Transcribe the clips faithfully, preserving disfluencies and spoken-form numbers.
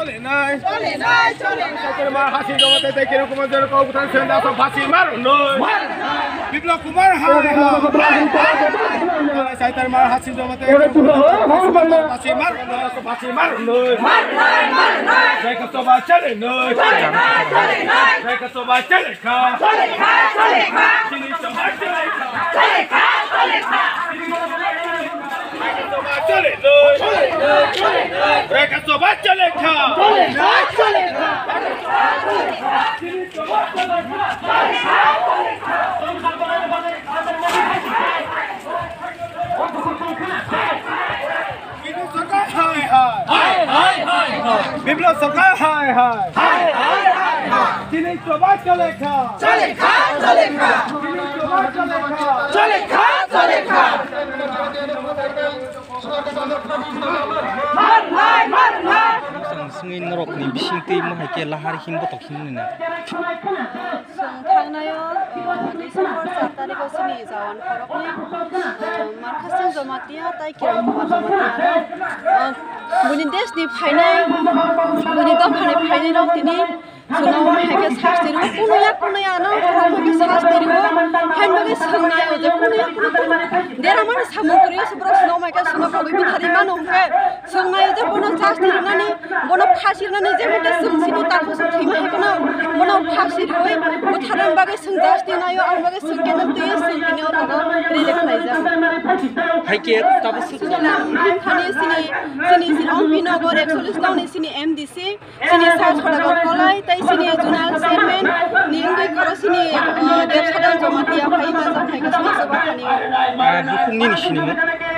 Chole nai. Chole nai, chole nai. Saitar Mar Hasin Jamatia tei Kiran Kumar Jamatia kok bwthar senda sa phasi mar noi. Biplab Kumar hai hai. Saitar Mar Hasin Jamatia tei Kiran Kumar Jamatia phasi mar noi, phasi mar noi. Jai ka soba chole noi. Jai ka soba chole kha. Chini soba chole kha. Chole kha, chole kha. Chole noi. Reka soba chole kha. Chole kha, chole kha. Biplab Sarkar hai hai. Hai, hai, hai, hai. Biplab Sarkar hai hai. Hai, hai, hai, hai. Chini soba chole kha. Chole kha, chole kha. Chini soba chole kha. Chole kha, chole kha. Mar nai, mar nai. Swngwi norokni bisingtwi mohai khe lahar him botok himnina. Chwng thangnaio, uh, December char tarikho chini jawan khoroknwi, uh, Mar Hasin Jamatia tei Kiran Kumar Jamatia no, uh, buini deshni phainai, buini dophani phainairok tini chwngno hai khe sasti rw, kunuya kunuya no hai khe sasti rw, hain bagwi swngnaio je kunuya kunuya deramani samung kwrwi se borok chwngno hai khe chwngno kogwi bwtharwi mano hwnkhe swngnaio je bono sasti rwnani, bono phasi rwnani je mate chwng sini takhuso thwima hai kheno bono phasi rwi bwtharnani bagwi chwng sasti naio, ang bagwi chwng khe nang twi chwng tini o jaga release khlaijak. Hai khe tabuk swk Chini nang himkhani chini, chini, chini Ompi Nagar ekchollish nongni chini M D C, chini Sir Sodagar Kolai, tei chini Zonal Chairman ni wngwi koro chini, uh, Debsadhan Jamatia phai manjak hai khe chini soba thani. Ah, bukhuk nini sinimung?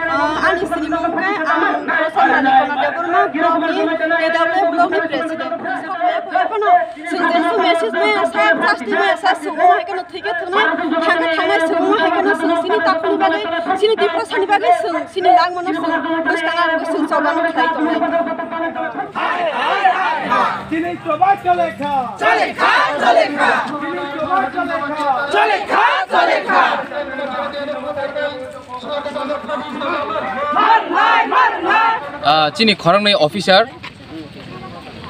Ah, ani sinimung khe ang Rosal Manikona Debbarma block ni, T W block ni president. Sophai phano chwng je message maya sa, sasti maya sa, chwng hai kheno thwikhe thwngnai, thangkhe thangnai, chwng hai kheno chwng chini takhukni bagwi, chini Tiprasani bagwi chwng chini langmano chwng bwskang abo chwng chobano khlai tongnai. Chini choba chole kha. Chole kha, chole kha. Chini choba chole kha. Chole kha, chole kha. Mar nai, mar nai. Ah, chini khoroknwi officer.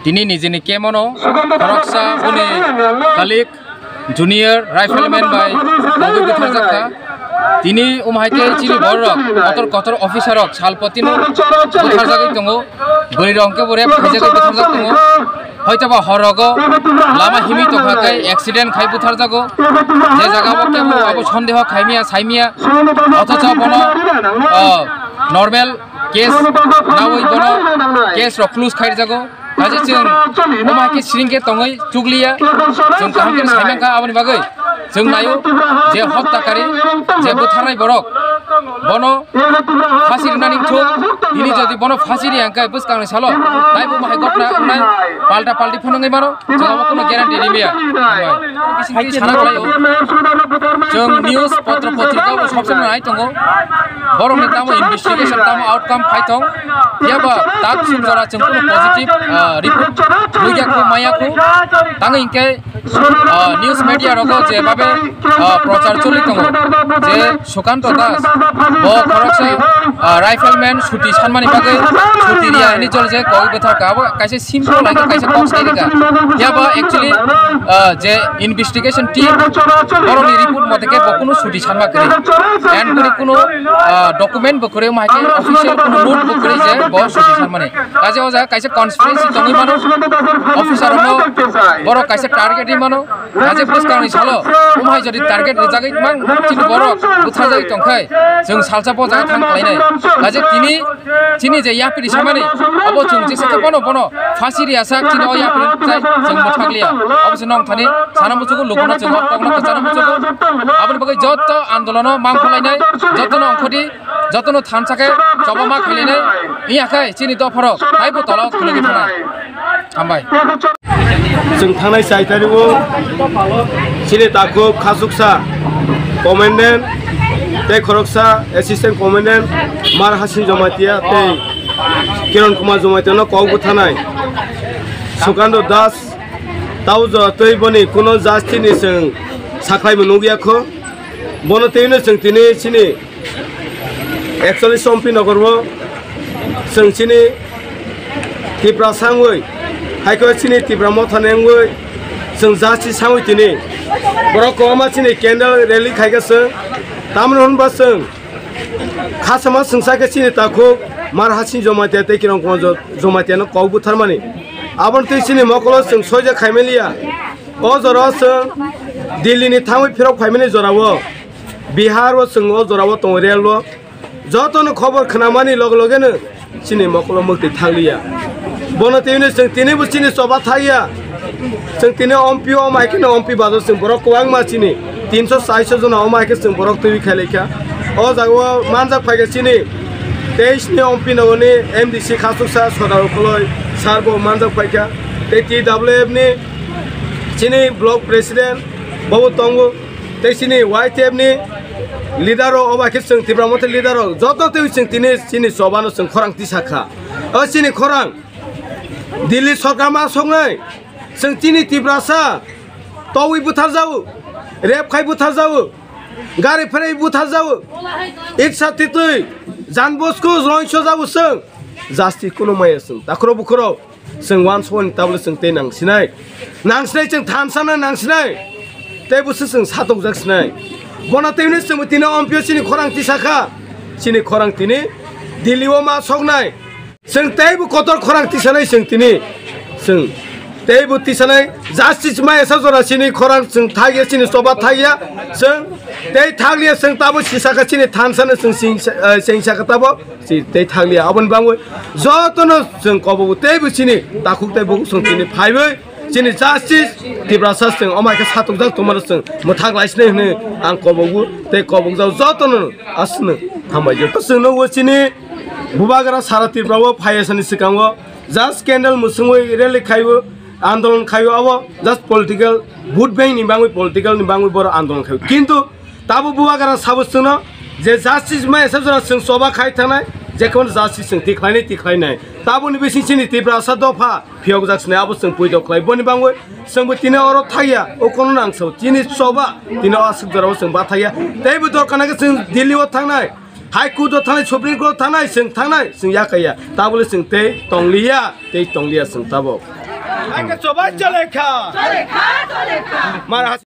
Tini nijini camp-o no khoroksa boni colleague junior rifleman bai kogwi butharjak kha. Tini um hai khe chini borok kotor kotor officer rok salpotino butharjagwi tongo. Bwrwi rok hwnkhe bo rape khaijagwi butharjak tongo. Hoitoba hor rogo lama himwi tongkha khe accident khai butharjago. Je jaga o kebo abo sondeho khaimya saimya, othocho bono, oh, normal case nawi bono case rok close khairjago. Kaisa chwng omo hai khe siring khe tongwi chukliya, chwng kaham khe saimankha aboni bagwi chwng naio je hottakari, je butharnai borok, bono phasi rwnani thung. Tini jodi bono phasi riya hwnkhe bwskangni salo taibo omo hai ghotna wngnai, palta palti phunugwi mano. Chwng abo kunu guarantee rimaya. Bisingtwi sana khlaio. Chwng news, potro, potrika bo sob somoi nai tongo. Borokni tamo investigation, tamo outcome phai thong. Phiya ba tak sum jora chwng kunu positive, ah, report nugya khu maya khu. Tangwi hinkhe, ah, news media rogo je babe, ah, prochar choli tongo. Je Sukanta Das, bo khoroksa, ah, rifleman suti sanmani bagwi suti riya hwnwi jol je kok bwthar ka. Abo kaisa simple, like, kaisa kok sai rwkha. Phiya ba actually, ah, je investigation team, borokni report mote khe bo kunu suti sanma kwrwi. And bini kunu, ah, document bo kwrwi, omo hai khe official kunu note bo kwrwi je bo suti sanmani. Kaje o jaga kaisa conspiracy tongwi mano, officer rokno borok kaisa target ri mano. Kaje bwskangni salo, omo hai jodi target rijagwi mang chini borok butharjagwi tongkhai, chwng salsa bo jaga thang khlainai. Kaje tini chini je yapri samani, abo chwng jesa khe bono, bono phasi riya sak chini o yapri chai chwng mwthakliya. Abo se nong thani sana muchugo lukuno chwng o kokno kwchana muchugo. Aboni bagwi jotto andolono mangkholainai, jottono ongkhodi, jottono thansa khe choba ma khlainai, iya khe chini dopharok taibo tolo khwlwgwi thanai. Hambai. Chwng thangnai chai tario chini takhuk khasuksa commandant tei khoroksa assistant commandant Mar Hasin Jamatia tei Kiran Kumar Jamatia no kok bwthanai Sukanta Das taujo tei boni kuno jastini chwng sakhlaimo nukya kho. Bono tei no chwng tini chini Actually, Sompi Nagar o chwng chini Tiprasa wngwi Haikhe chini Tipra Motha ni wngwi chwng justice sangwi tini. Borok kwbangma chini candle rally khaikha chwng. Tamoni hwnba chwng khasama chwng sakhe chini takhuk Mar Hasing Jamatia tei Kiran Kumar Jo-, Jamatia no kok butharmani. Aboni twi chini mokolo chwng soija khaimaliya. O jorao chwng Delhi ni thangwi phirok phaimani jorao. Bihar o chwng o jorao tongo rel o. Jotono khobor khnamani loge logeno chini mokolo mwktwi thakliya. Bono twiwi chwng tinibo chini choba thakya. Chwng tini ompi o mai kheno ompi bajo chwng borok kwbangma chini tinso chaiso jona o mai khe chwng borok twiwi khailaikha. O jagao manjak phaikha chini teis ni ompi nogoni M D C khasuksa Sodar Ukoloi sir bo manjak phaikha. Tei T W F ni chini block president bobo tongo. Tei chini Y T F ni leader rok, obo khe chwng Tipra Motha leader rok joto twi chwng tini chini choba no chwng khorang tisa kha. O chini khorang Delhi sorkar ma soknai, chwng chini Tiprasa towi butharjao, rep khai butharjao, gari pherai butharjao, itsa titwi Jan Bosco roingsojao chwng, justice kuno maya chwng takhro bukhro. Chwng wansokni tabole chwng tei nangsinai. Nangsinai chwng thansa no nangsinai. Tei busu chwng satokjak sinai. Bono tei hwnwi chwngbo tini ompio chini khorang tisakha. Chini khorang tini Delhi o ma soknai. Chwng teibo kotor khorang tisanai chwng tini. Chwng teibo tisanai. Justice maya sa jora chini khorang chwng thagya chini choba thagya. Chwng tei thagya chwng tabo sisakha chini thansa no chwng sing, eh, sing sakha tabo. Si tei thanglia aboni bangwi jotono chwng kobogo teibo chini takhuk tei bukhuk chwng tini phaiwi chini justice Tiprasa chwng omo hai khe satokjak tongmano chwng mwthak lai sinai hwnwi ang kobogo tei kobokjak jotono aswkno hambai jak. Chwng nukgo chini bubagra sara Tripura o phai asani swkango just candle mwswngwi rally khaiwi andolon khaiwi abo just political vote bank ni bangwi political ni bangwi boro andolon khaiwi kintu Tabo bubagra sabo chwngno je justice mai sa jora chwng choba khai thangnai, je kono justice chwng tikhlainai tikhlainai. Taboni bising chini Tiprasa dopha phiyokjak sinai abo chwng puitok khlai. Boni bangwi chwngbo tini oro thaiya, o kono nang sao. Chini choba tini o aswk jorao chwng ba thaiya. Teibo dorkar nangkhe chwng Delhi o thangnai, High Court o thangnai, Supreme Court o thangnai, chwng thangnai, chwng yakaiya. Tabole chwng tei tongliya, tei tongliya chwng tabo. Ang khe choba chole kha. Chole kha, chole kha. Mar has-